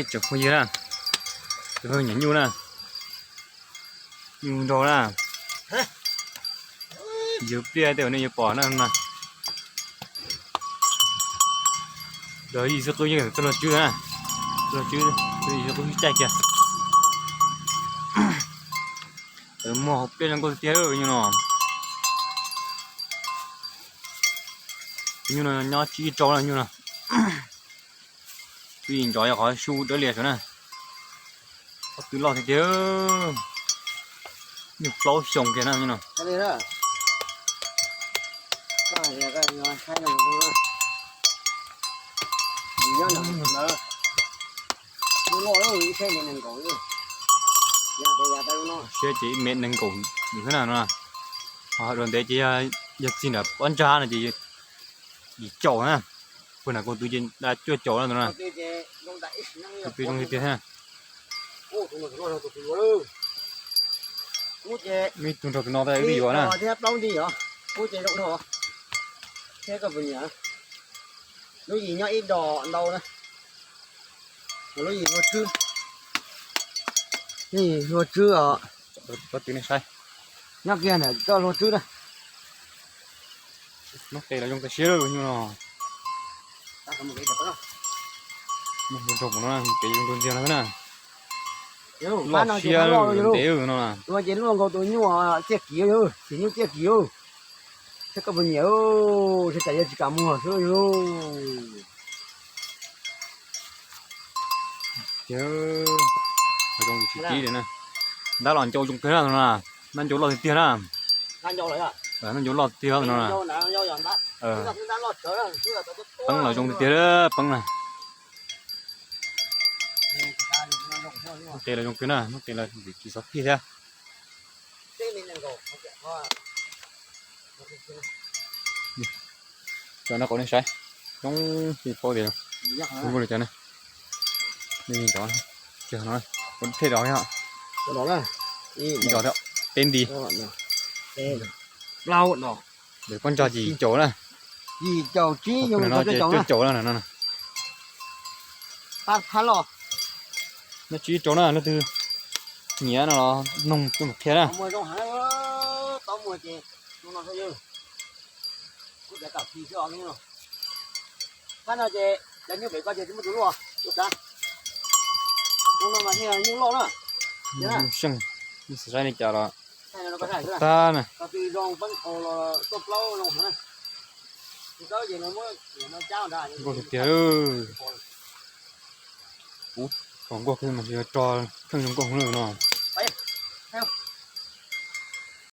Tsoom phooj ywg na, tus phooj ywg nyuam nyuj na, nyuj nraug na, yug pliaj tej uas nej yuav pom na mas. Los yim xwb qwb yeej txoj log tswb na, txoj log tswb, yim xwb qwb caij kiag. Muag hauv pliaj zoo nkauj tiag tiag nyuj no. Nyuj no nyob tsib rau na nyuj no. Twb yim ntsov yog qhov su dawb lias saum na. Qhov twb loj tiag tiag. Nyuj plaub xyoo kiag na nyuj no. Siab ces ib mev nees nkaum xwb na no. Ho dua ntev ces yog txij nram pob ntsag no ces yim caum na. Puag nram koog twg ces da cuaj caum na no na. Koog twg zoo tiag tiag thiab. Muaj ib tug nrog tus no tab ib yuav na. Lub yim nyob ib dos ntau na. Lub yim hlua tswb. Lub yim hlua tswb os. Koj twv nej saib. Nyob kiag ntawm koj hlua tswb na. Muab qe los zoo tas siab lawm nyuj no. Muab hlua rau no, kev zoo rau ntxiag no na. Loj siab ntev no. Tus no ces loj nkaus tus nyuj ciaj kiv, txiv nyuj ciaj kiv. Saib koj puas nyiam, saib tas yog tsis kam muag xwb. Zoo tsis tib li na. Ntab los ncau zoo kawg na no na. Nab ncau loj tiag tiag na. Nab ncau loj tiag no na. Peeb los zoo tiag tiag, peeb na. Muab qe los zoo kawg na, muab qe los tsis xov pij thiab. Cov no kom nej saib, coob tsis paub tias zoo li cas na. Nej cov, cov no, kuv thej dos, ib dos thiab, peb nti. Plaub dos. Lawv pob ntsag ces yim caum na. Yim caum tsib, no ces cuaj caum na no. Nyob tsib rau na, leej twg nyiam no los noog tuaj mus qhia na. Seej, nej xav saib li cas los tag na. Nkauj tiag tiag. Ub, kom nkauj kiag mas tsis yog tso kheej zoo nkauj lawm no.